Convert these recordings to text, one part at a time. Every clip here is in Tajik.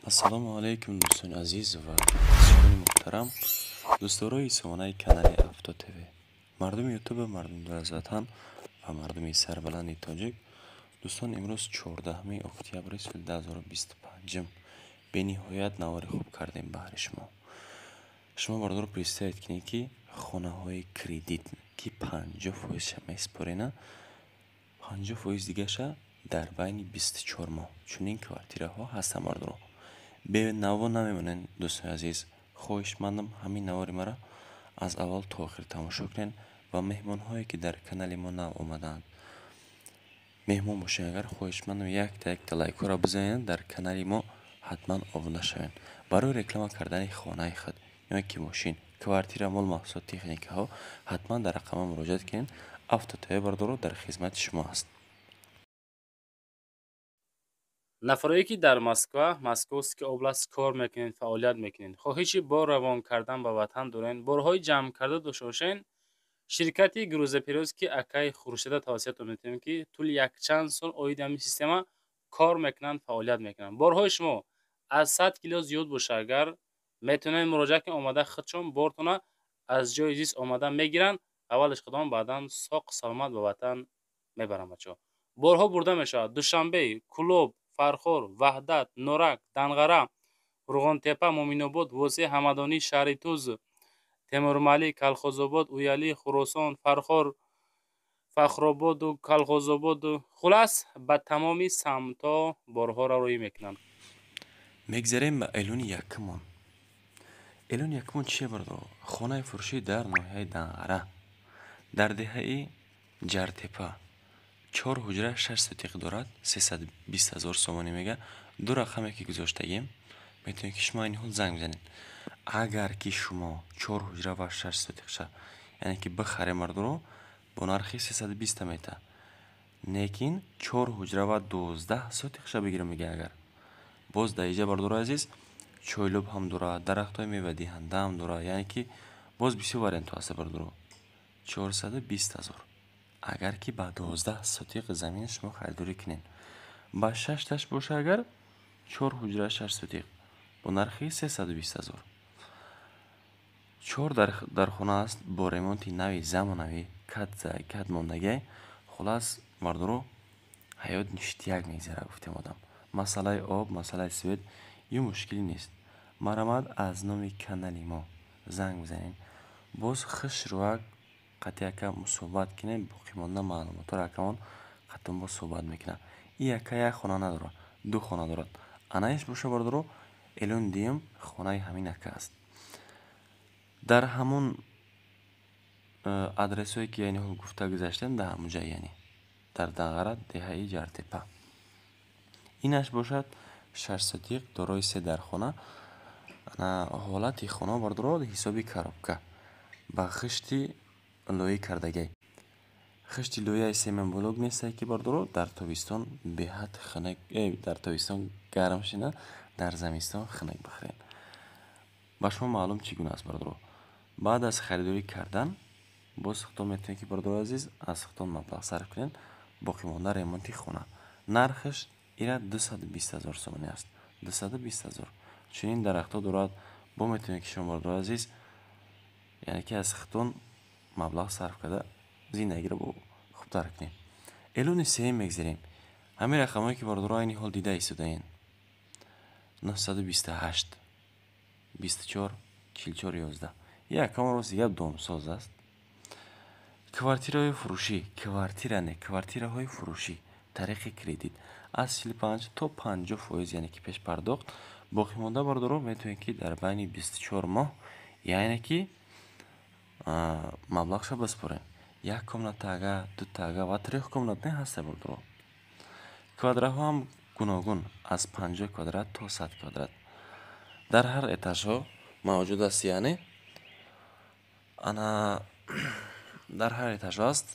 Ассалому алайкум, дӯстони азиз ва подписчикони муҳтарам, дӯстдорои сомонаи канали Авто ТВ, мардуми Ютуба, мардуми дур аз ватан ва мардуми сарбаланди тоҷик. Дӯстон, имрӯз 14 октябри соли 2025. Бениҳоят навори хуб кардем баҳри шумо. Шумо, бародаро, представить кунед, ки хонаҳои кредит, ки 50 фоизша месупорена, 50 фоиз дигаша дар байни 24 моҳ. Чунин квартираҳо ҳастанд, бародаро. Бенаво намемонед, дӯстони азиз. Хоҳишмандам, ҳамин навори маро аз аввал то охир тамошо кунед ва меҳмонҳое, ки дар канали мо нав омадаанд, меҳмон бошед агар, хоҳишмандам, якта якта лайкҳоро бизанед, дар канали мо ҳатман обуна шавед. Барои реклама кардани хонаи худ ё ки мошин, квартира, мол, маҳсулот, техникаҳо ҳатман дар рақамҳо муроҷиат кунед. Авто ТВ, бародаро, дар хизмати шумо аст. Нафарое, ки дар Москва, Московский область кор мекунед, фаъолият мекунед, хоҳиши бор равон кардан ба ватан доред, борҳои ҷамъкарда дошта бошед, ширкати грузоперевозки акаи Хуршеда тавсиятон метавонем, ки тӯли якчанд сол оиди ҳамин система кор мекунанд, фаъолият мекунанд. Борҳои шумо аз 100 кило зиёд боша агар, метавонед муроҷиат кунед, омада худшон бортона аз ҷои зист омада мегиранд, аввалаш худон, баъдан соқ саломат ба ватан мебаранд. Бачаҳо, борҳо бурда мешавад Душанбе, Кӯлоб, Фархор, Ваҳдат, Норак, Данғара, Қурғонтеппа, Муъминобод, Восеъ, Ҳамадонӣ, Шаҳритуз, Темурмалик, Калхозобод, Уялӣ, Хуросон, Фархор, Фахрободу Калхозободу, хулас, ба тамоми самтҳо борҳоро рӯй мекунанд. Мегзарем ба эълони якумон. Эълони якумон чие, бародаро? Хонаи фурӯшӣ дар ноҳияи Данғара, дар деҳаи Ҷартепа, чор ҳуҷра, 6 сотиқ дорад, 320 000 сомонӣ мега. Ду рақаме, ки гузоштагем, метавонед, ки шумо айни ҳол занг бизанед. Агар ки шумо чор ҳуҷра ва 6 сотиқша, яъне ки бихарем, бародаро, бо нархи 320-та мета. Лекин чор ҳуҷра ва 12 сотиқша бигирем, мега агар, боз дар иҷа, бародарои азиз, чойлуб ҳам дорад, дарахтҳои мевадиҳанда ҳам дорад, яъне ки боз бисёр вариантҳо ҳаста, бародаро. 420 000, агар ки ба 12 сотиқ замин шумо харидорӣ кунед. Ба шашташ боша агар, чор ҳуҷра, 6 сотиқ, бо нархи 320 000. Чор дархона аст бо ремонти нави замонавӣ, кат мондагӣ. Хулас, бародаро, ҳаёт ништяк мегзарад, гуфтем одам. Масъалаи об, масъалаи свет ё мушкилӣ нест. Марҳамат, аз номи канали мо занг бизанед, боз хушрӯяк қатъи ака мусоҳибат кунед, боқимонда маълумотҳоро акамон қатъан боз суҳбат мекунад. И ака як хона надорад, ду хона дорад. Анаиш боша, бародаро, эълони дуюм хонаи ҳамин ака аст дар ҳамон адресҳое, ки айни ҳол гуфта гузаштем, дар ҳамон ҷай, яъне дар Данғара, деҳаи Ҷартепа. Инаш бошад 6 сотиқ, дорои се дархона. Ҳолати хона, бародаро, ҳисоби коробка, ба хишти лоӣ кардагӣ. Хишти лояи семенблок нестае, ки, бародаро, дар тобистон беҳад хунук, дар тобистон гарм шина, дар зимистон хунук бихӯред. Ба шумо маълум чӣ гуна аст, бародаро. Баъд аз харидорӣ кардан боз худтон метавонед, ки, бародарои азиз, аз худтон маблағ сарф кунед, боқимонда ремонти хона. Нархаш ира 220 000 сомонӣ аст, 220 000. Чунин дарахтҳо дорад. Бо метавонед, ки шумо, бародарои азиз, яъне ки аз худтон маблағ сарф карда, зиндагиро хубтар кунед. Эълони сеюм мегзарем. Ҳамин рақамҳое, ки, бародаро, айни ҳол дида истодаед: 928 24 44 11. Якам, рости гап, домсоз аст. Квартираҳои фурӯшӣ, квартира не, квартираҳои фурӯшӣ тариқи кредит аз 45 то 50 фоиз, яъне ки пешпардохт, боқимонда, бародаро, метавонед, ки дар байни 24 моҳ, яъне ки маблағша биспоред. Як комната ага, дута ага ва трёхкомнатный ҳаста, бародаро. Квадратҳо ҳам гуногун, аз 50 квадрат то 100 квадрат дар ҳар этажҳо мавҷуд аст, яъне ана дар ҳар этажҳо аст.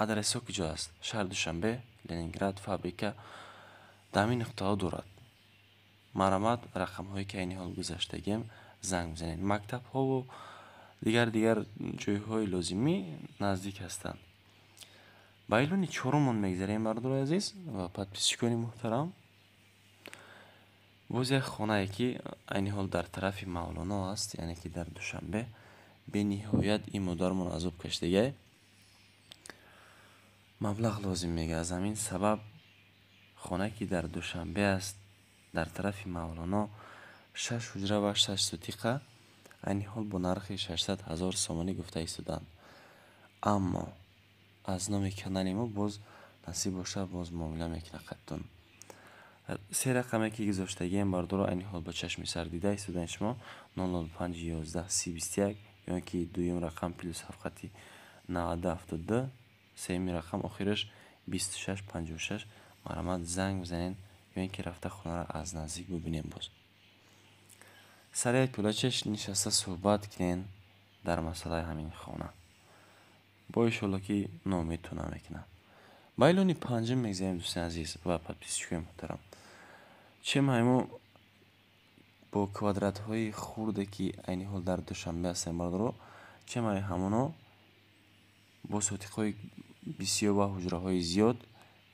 Адресҳо куҷо аст? Шаҳри Душанбе, Ленинград, Фабрика, дар ҳамин нуқтаҳо дорад. Марҳамат, рақамҳое, ки айни ҳол гузаштагием, занг бизанед. Мактабҳову дигар дигар ҷойҳои лозимӣ наздик ҳастанд. Ба эълони чорумон мегзарем, бародарои азиз ва подписчикони муҳтарам. Боз як хонае, ки айни ҳол дар тарафи Мавлоно аст, яъне ки дар Душанбе, бениҳоят ин модармон азоб кашидагиай, маблағ лозим мега. Аз ҳамин сабаб хонае, ки дар Душанбе аст, дар тарафи Мавлоно, шаш ҳуҷра ва шаш сотиқа, айни ҳол бо нархи 600 000 сомонӣ гуфта истоданд, аммо аз номи канали мо боз насиб бошад, боз муомила мекунад қаттун. Се рақаме, ки гузоштагием, бардоро, айни ҳол ба чашми сар дида истодаед шумо: 005 11 30 21, ё ки дуюм рақам +7 хати 92 72, сеюми рақам охираш 26 56. Марҳамат, занг бизанед ё ин ки рафта хонаро аз наздик бибинем, боз сари як пиёлачаш нишаста суҳбат кунен дар масъалаи ҳамин хона. Бо иншоалло, ки ноумедтон намекунад. Ба эълони панҷум мегзарем, дӯстони азиз ва подписчикои муҳтарам. Чем ҳаймо бо квадратҳои хурде, ки айни ҳол дар Душанбе ҳастем, бардоро, чем ай ҳамоно бо сотиқҳои бисёр ва ҳуҷраҳои зиёд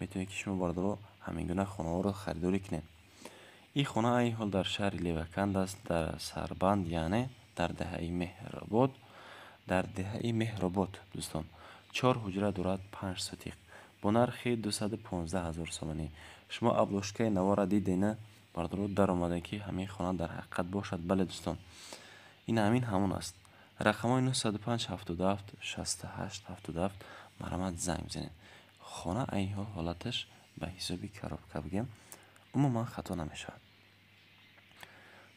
метавонед, ки шумо, бардоро, ҳамин гуна хонаҳоро харидорӣ кунед. Ин хона айни ҳол дар шаҳри Леваканд аст, дар Сарбанд, яъне дар деҳаи Меҳробод. Дар деҳаи Меҳробод, дӯстон, чор ҳуҷра дорад, панҷ сотиқ, бо нархи 215 000 сомонӣ. Шумо обложкаи навора дидена, бардоро, даромадем, ки ҳамин хона дар ҳақиқат бошад. Бале, дӯстон, ин ҳамин ҳамон аст. Рақамҳои 905 77 68 77, марҳамат, занг бизанед. Хона айни ҳол ҳолаташ ба ҳисоби коробка бигем, умуман хато намешавад.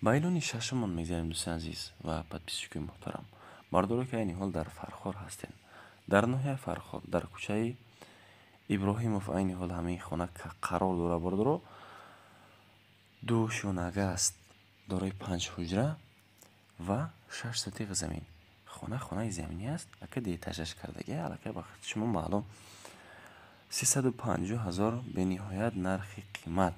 Ба эълони шашумон мегзарем, дӯстони азиз ва подписчикои муҳтарам. Бардоро, ки айни ҳол дар Фархор ҳастем, дар ноҳияи Фархор, дар кӯчаи Иброҳимов айни ҳол ҳамин хона қарор дорад. Бардоро, душонага аст, дорои панҷ ҳуҷра ва шаш сотиқ замин. Хона хонаи заминӣ аст, ака, деэтажаш кардагӣ аллакай ба шумо маълум. 350 000, бениҳоят нархи қимат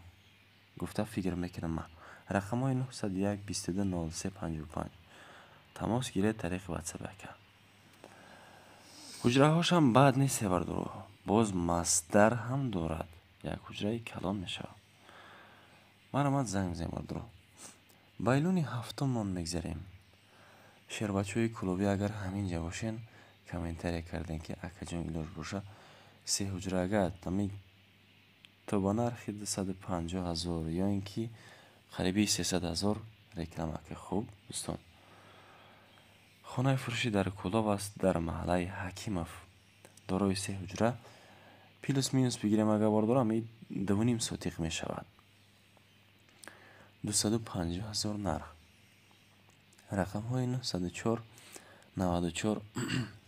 гуфта фикр мекунам ман. Рақамҳои 901 22 03 55, тамос гиред тариқи Ватсап, ака. Ҳуҷраҳошам бад нест, бардоро, боз масдар ҳам дорад, як ҳуҷраи калон мешавад. Марҳамат, занг бизанед, бардоро. Ба эълони ҳафтумон мегзарем. Шербачаҳои кӯлобӣ, агар ҳамин ҷа бошен, комментария кардем, ки акаҷон, илоҷ боша, се ҳуҷрага ами то ба нархи 250 000 ё ин ки қариби 300 000 реклама ка. Хуб, дӯстон, хонаи фурӯшӣ дар Кӯлоб аст, дар маҳаллаи Ҳакимов, дорои се ҳуҷра, плюс минус бигирем агар, бардоро, ами 2,5 сотиқ мешавад. 250 000 нарх. Рақамҳои 904 94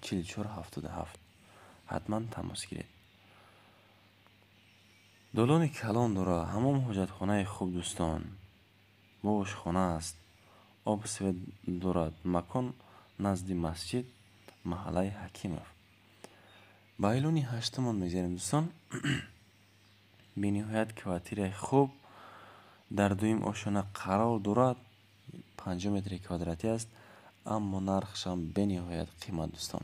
44 77, ҳатман тамос гиред. Долони калон дорад, ҳамом, ҳоҷатхонаи хуб, дӯстон, бо ошхона аст, об, свет дорад. Макон назди масҷид, маҳаллаи Ҳакимов. Ба эълони ҳаштумон мегзарем, дӯстон. Бениҳоят квартираи хуб дар дуюм ошёна қарор дорад, 50 метри квадратӣ аст, аммо нархшам бениҳоят қимат. Дӯстон,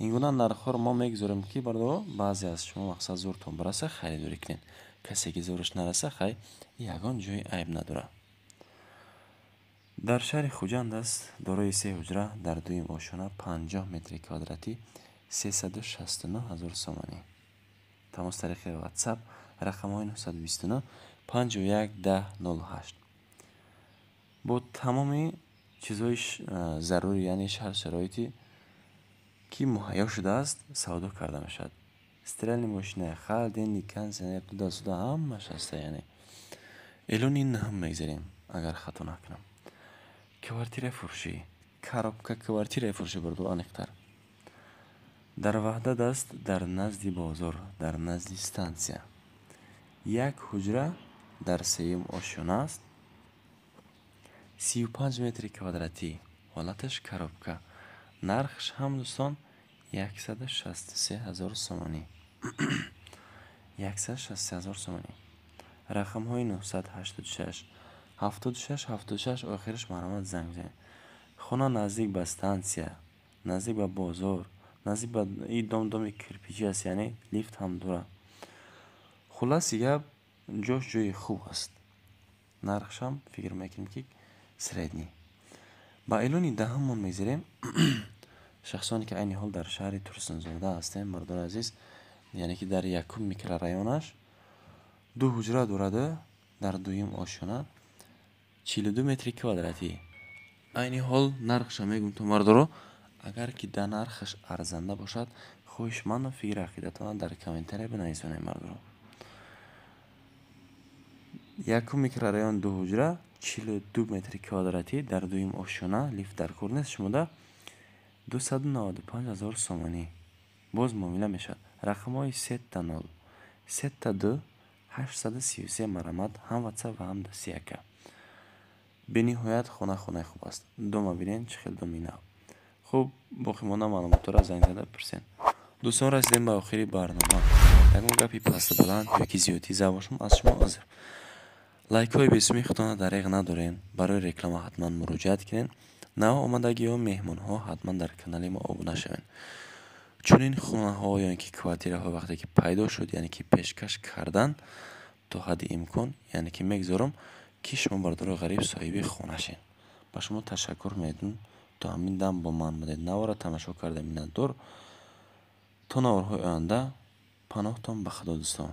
ин гуна нархҳоро мо мегузорем, ки, бардоро, баъзе аз шумо, мақсад, зӯртон бираса, харидорӣ кунед. Касе ки зӯраш нараса, хай, ягон ҷои айб надорад. Дар шаҳри Хуҷанд аст, дорои се ҳуҷра, дар дуюм ошёна, 50 метри квадратӣ, 369 000 сомонӣ. Тамос тариқи Ватсап, рақамҳои 929 51 10 08. Бо тамоми чизҳои зарурӣ, яъне шарт шароите, ки муҳайё шудааст, савдо карда мешавад. Стиральный мошина, холодильник, кондитсионер, туда-сюда, ҳамааш ҳаста. Яъне эълони наҳум мегзарем, агар хато накунам. Квартираи фурӯшӣ, коробка квартираи фурӯшӣ, бардор, аниқтар, дар Ваҳдат аст, дар назди бозор, дар назди стансия, як ҳуҷра дар сеюм ошёна аст, 35 метри квадратӣ, ҳолаташ коробка, нархш ҳам, дӯстон, 163 000 сомонӣ, 163 000 сомонӣ. Рақамҳои 986 76 76 охираш, марҳамат, занг бизанед. Хона наздик ба стансия, наздик ба бозор, наздик ба и дом, доми кирпичӣ аст, яъне лифт ҳам дорад. Хулласи гап, ҷош ҷои хуб аст. Нархшам фикр мекунем, ки средний. Ба эълони даҳуммон мегзарем. Шахсоне ки айни ҳол дар шаҳри Турсунзода ҳастем, мардони азиз, яъне ки дар якум микрорайонаш ду ҳуҷра дорад, дар дуюм ошёна, 42 метри квадратӣ. Айни ҳол нархша мегӯм то мардоро, агар ки дар нархаш арзанда бошад, хоҳишмандам, фикри ақидатонро дар комментария бинависонед, мардоро. Якум микрорайон, ду ҳуҷра, 42 метри квадратӣ, дар дуюм ошёна, лифт дар кор нест. Шумода 295 ҳазор сомонӣ, боз муомила мешавад. Рақамҳои сета нол сета ду 833, марҳамат, ҳам Ватсап ва ҳам дасти яка. Бениҳоят хона хонаи хуб аст. Дома бинед, чӣ хел доми нав. Хуб, боқимонда маълумотҳоро занг зада пурсед. Дӯстон, расидем ба охири барнома. Ягон гапи пасту баланд ё ки зиёдтӣ зада бошам, аз шумо узр. Лайкҳои бесумии худтонро дареғ надорем. Барои реклама ҳатман муроҷиат кунед. Нав омадагиҳо, меҳмонҳо ҳатман дар канали мо обуна шавед. Чунин хонаҳо ё ин ки квартираҳо вақте ки пайдо шуд, яъне ки пешкаш кардан, то ҳадди имкон, яъне ки мегзорам, ки шумо, бародарои ғариб, соҳиби хона шед. Ба шумо ташаккур медиҳам, то ҳамин дам бо ман будед, навора тамошо карда, миннатдор. То наворҳои оянда, паноҳтон ба Худо, дӯстон.